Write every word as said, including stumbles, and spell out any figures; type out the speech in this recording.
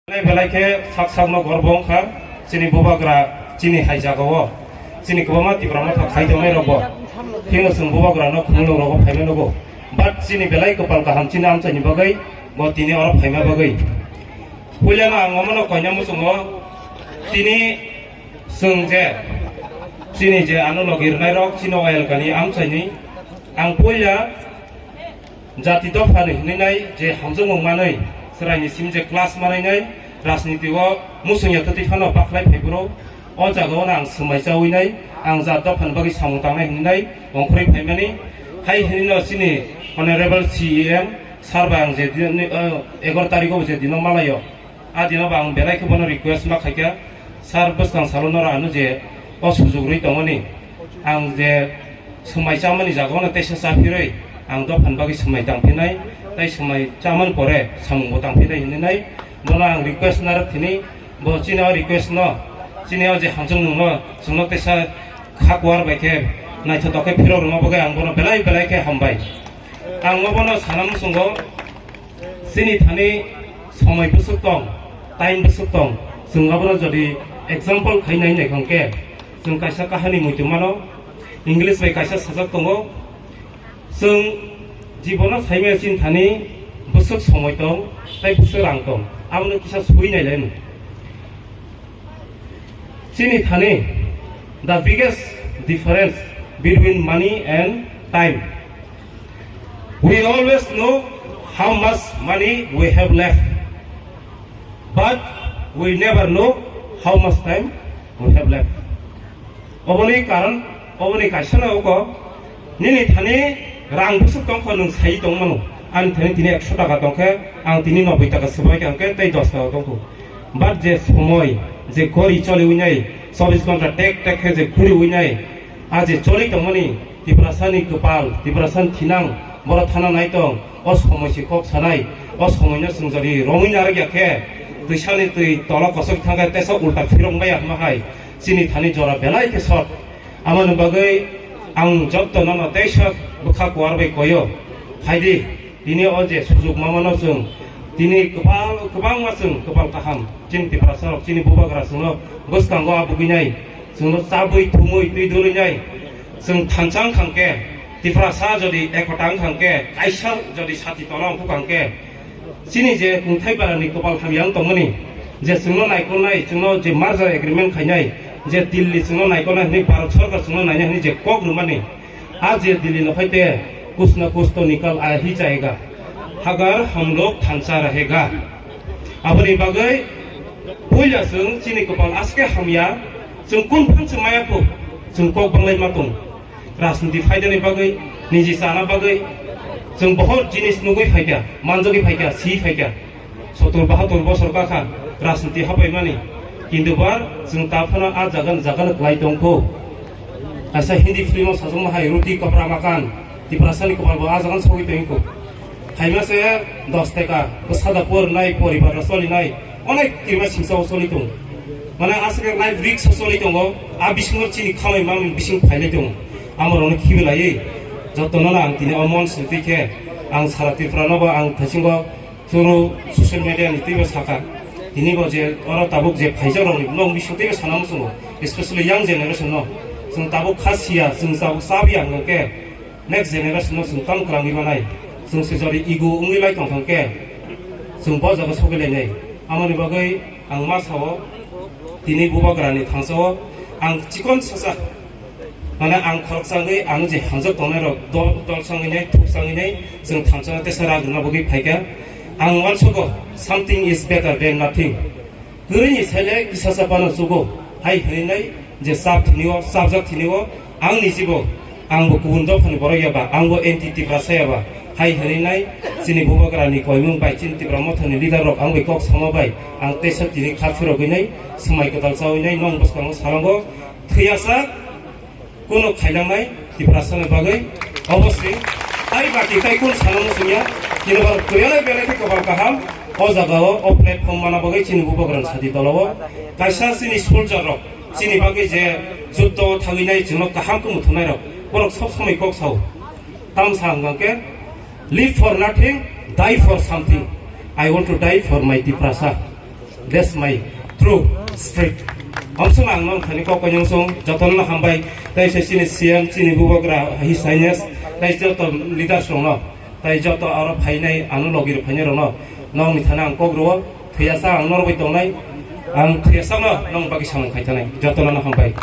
Belai belai khe sak sakno gorbo wngkha chini bubagra chini hai jagao. Chini kwbangma Tipra Motha khai tongnai rokbo. Phino chwng bubagrano khumulwng rogo phaima nugo. But chini belai kwpal kaham chini amchaini bagwi bo tini oro phaima bagwi. Puilano ang omono koina muchungo tini chwng je chini je ano logi rwnai rok chini o elkani amchaini ang puila jati dophani hinwi nai je hamjakmung manwi chwraini sim je class manwi nai rajniti o muchungya twtwi phano bakhlai phai bwrw o jaga o ang swmai chawi nai ang jat dophani bagwi samung tangnai hinwi nai ongkhorwi phaimani hai hinwi no chini honorable C E M sir bai ang je din, eh, egaroh tarikh o je dino malaio. A dino bo ang belai khe bono request ma khaikha, sir, bwskang salo noro ano je o sujuk rwi tongmani, ang je swmai chamani jagao no teisa chaphirwi ang dophani bagwi swmai tangphinai, tei swmai chamani pore samungbo tangphinai hinwi nai. Bono ang request narwk thini, bo chini o request no, chini o je hamjakmung no chwngno teisa kha kuar bai khe naithotok khe phirok rwma bagwi ang bono belai belai khe hambai. Ang obono sana muchungo, chini thani somoi bwswk tong, time bwswk tong, chwng abono jodi example khai nai nai khang khe, chwng kaisa kahani muitu mano, English bai kaisa sajak tongo, chwng jibono saimaya chini thani bwswk somoi tong, tei bwswk rang tong, abono kisa sui nai lai no. Chini thani, the biggest difference between money and time. We always know how much money we have left, but we never know how much time we have left. Oboni karon, oboni kaisa na uko, nini thani rang bwswk tongkho nwng sai tongmano, ani thani tini ekso taka tongkhe, ang tini noboi taka swbai kha hwnkhe tei dos taka tongkho. But je somoi, je gori choli winai, chobbish ghonta tek tek khe je guri winai, a je choli tongmani Tiprasani kwpal, Tiprasani thinang, boro thana nai tong, o somoi se kok sanai, o somoi no chwng jodi romwi narwk ya khe, twisani twi tola kosok thangkhe tesa ulta phirong baya hwnma hai, chini thani jora belai khe short. Amoni bagwi ang jotto nono teisa bwkha kuar bai koyo. Phaidi, tini o je sujuk mamano chwng, tini kwbang, kwbangma chwng kwpal kaham, chini Tiprasa rok, chini bubagra chwngno bwskango abugwinai, chwngno chabwi thumwi twi dwlwinai, chwng thansa wngkha hwnkhe, Tiprasa jodi ekota wngkha hwnkhe, kaisa jodi sati tola wngkha hwnkhe, chini je Kungthai Barani kwpal hamya wng tongmani, je chwngno naikolnai, chwngno je merger agreement khainai, je Delhi chwngno naikolnai hwnwi Bharat Sarkar chwngno nainai hwnwi je kok rwmani, a je Delhi no phai te kuch na kuch to nikal aa hi jayega, agar hum log thansa rahega. Aboni bagwi puila chwng chini kwpal aske hamya, chwng kun phan se maya kho, chwng kok banglai ma tong. Rajniti phaidani bagwi, niji chana bagwi, chwng bohor jinis nugwi phaikha, manjagwi phaikha, si phaikha. Sotur bahatur bosor kakha rajniti hapaimani. Kintu bar chwng ta phano a jagan jagan kwlai tongkho. Kaisa Hindi film o sajwkma hai Roti Kapda Makan, Tiprasani kwpal bo a jagan sogwi tongkho. Phaima se dos taka, bwsada pornai, poribar rok cholinai, onek kirima singsa o choli tong. Mane aswk life risk o choli tongo, a bisingo chini khamai mamani bising phailai tongo. Amorokno khibilaiwi jotono ang tini o mon singtwi khe ang sara Tripura no bo ang thaisingo through social media ni twibo sakha. Tini bo je oro tabuk je phaijak rokni blog bising twibo sana muchungo, especially young generation no. Chwng tabuk kha siya, chwng tabuk chabiya hwnkhe next generation no chwng tamo kwlangwi manai, chwng se jodi ego wngwi lai tong thang khe, chwng bo jaga sogwi lainai. Amoni bagwi ang ma sao, tini bubagrani thangsao ang chikon sasa, mane ang khorok changwi ang je hamjak tongnai rok dol, dol changwi nai, thuk changwi nai, chwng thangsao tesa ragwna bagwi phaikha. Ang uansugo, something is better than nothing. Kwrwini saile kisa sa phano chugo, hai hwnwi nai je chap thinio, chapjak thinio, ang nijibo, angbo kubun dophani borok yaba, angbo anti Tiprasa yaba, hai hwnwi nai chini bubagrani koimung bai, chini Tipra Mothani leader rok ang bai kok sama bai, ang teisa tini kha phirogwi nai, swmai kwtal chawi nai, nong bwskango salango, thwiyasak, Kuno khailangnai Tiprasani bagwi obosni tai bati tai kun sana muchungya, kintu borok kwrwilai belai khe kwbang kaham o jagao o platform mana bagwi chini bubagrani sadi tolao kaisa chini soldier rok chini bagwi je juddo thangwi nai chwngno kaham khe muthungnai rok borok sob somoi kok sao. Tamo sa hwnkha khe, "Live for nothing, die for something. I want to die for my Tiprasa." That's my true spirit. Omsong ang nong thani kok konyong song jotono hambai, tai se chini C M, chini bubagra His Highness, tai joto leaders rok no, tai joto aro phainai ano logi rok phainai rok no, nong ni thana ang kok ro, thuyasa ang nor bai tongnai, ang thuyasa no nong bagi samung khai tanai, jotono hambai.